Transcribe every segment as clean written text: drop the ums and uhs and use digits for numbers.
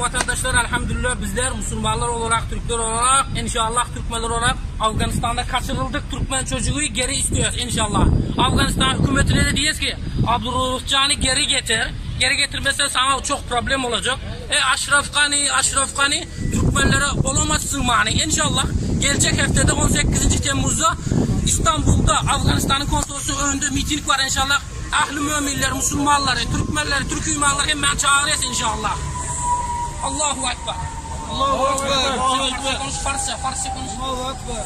aleyküm vatandaşlar. Elhamdülillah bizler Müslümanlar olarak, Türkler olarak, inşallah Türkmenler olarak Afganistan'da kaçırıldık Türkmen çocuğu geri istiyoruz inşallah. Afganistan hükümetine de diyoruz ki Abdurrauf Can'ı geri getir. Geri getirmezsen sana çok problem olacak. Aşraf Gani, Aşraf Gani Türkmenlere olamazsın mani. İnşallah gelecek haftada 18. Temmuz'da İstanbul'da Afganistan'ın konsolosu önünde miting var inşallah. Ahli müminler, Müslümanları, Türkmenleri, Türk imanları hemen çağırıyoruz inşallah. Allahu Ekber. Allahu Ekber. Allahu Ekber. Konuş Farsça, Farsça konuş. Allahu Ekber.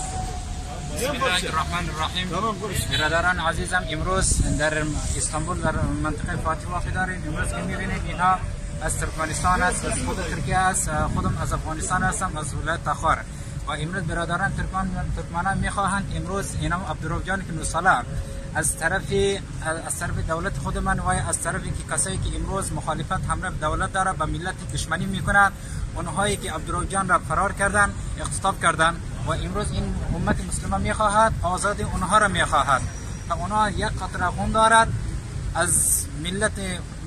Bismillahirrahmanirrahim. برادران عزیزم، امروز در استانبول در منطقه فاتح واقع داریم. امروز که میبینید اینها از ترکمنستان است، از خود ترکیه است، خودم از افغانستان هستم، از ولایت تخار. و امروز برادران ترکمنان میخواهند امروز اینم عبدالرؤوف جان که 9 ساله از طرف دولت خود من و از طرف که کسایی که امروز مخالفت همراه دولت داره به ملت دشمنی میکنند، اونهایی که عبدالرؤوف جان را فرار کردن، اختطاف کردن و امروز این امت مسلمه میخواهد آزادی اونها را میخواهد تا اونها یک قطره خون دارد از ملت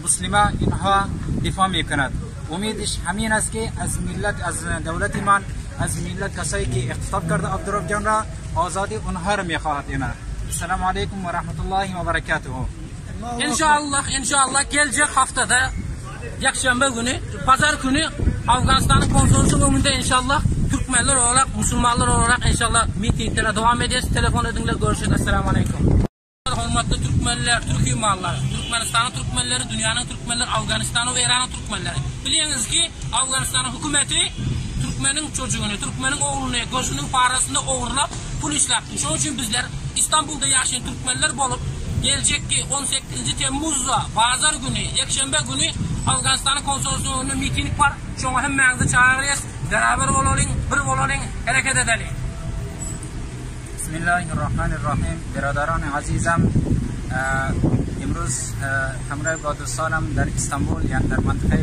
مسلمه اینها دفاع میکند. امیدش همین است که از ملت، از دولت من، از ملت کسایی که اختطاف کرده عبدالرؤوف جان را آزادی اونها را میخواهد. اینا السلام علیکم و رحمت الله و برکاته. İnşallah, inşallah gelecek haftada Perşembe günü, pazar günü Afganistan'ın konsolosu önünde inşallah Türkmenler olarak, Müslümanlar olarak inşallah mitinglere devam edeceğiz. Telefon edinler, görüşürüz. Esselamu aleyküm. Hürmetli Türkmenler, Türk imanlar, Türkmenistan'ın Türkmenleri, dünyanın Türkmenleri, Afganistan'ın ve İran'ın Türkmenleri. Biliyorsunuz ki Afganistan'ın hükümeti Türkmenin çocuğunu, Türkmenin oğlunu, gözünün parasını oğurlap pul işletti. Şunun için bizler İstanbul'da yaşayan Türkmenler olup gelecek ki 18. Temmuz'da pazar günü, Perşembe günü Afganistan'ın konsolosu önünde miting var. Şuna hemmenizi çağırıyoruz. Beraber olalım, bir olalım, hareket edelim. Bismillahirrahmanirrahim. برادران عزیزم، امروز همراه با دوستانم در استانبول، یعنی در منطقه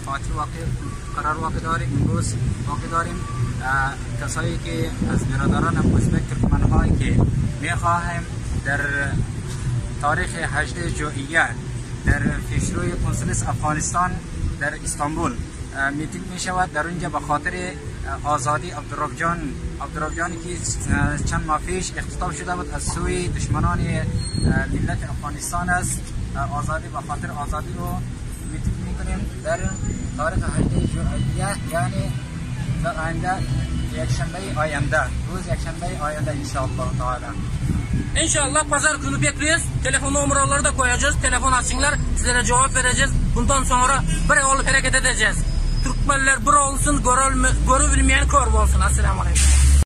فاتح واقع قرار واقع داریم. امروز واقع داریم کسایی که از برادران ازبک ترکمنهایی که میخواهیم در تاریخ 18 ژوئیه در پیشروی کنسولس افغانستان در استانبول میتینگ می شود. در اونجا به خاطر آزادی عبدالرؤوف جان، عبدالرؤوف جانی که چند ماه پیش اختطاف شده بود از سوی دشمنان ملت افغانستان است، آزادی به خاطر آزادی رو میتینگ میکنیم در تاریخ 18 ژوئیه، یعنی در آینده یکشنبه آینده، روز یکشنبه آینده انشاءالله تعالی. İnşallah pazar günü bekliyoruz. Telefon numaraları da koyacağız. Telefon açsınlar. Sizlere cevap vereceğiz. Bundan sonra bir olup hareket edeceğiz. Türkmenler bir olsun, görübilmeyen kör olsun. Esselamu aleyküm.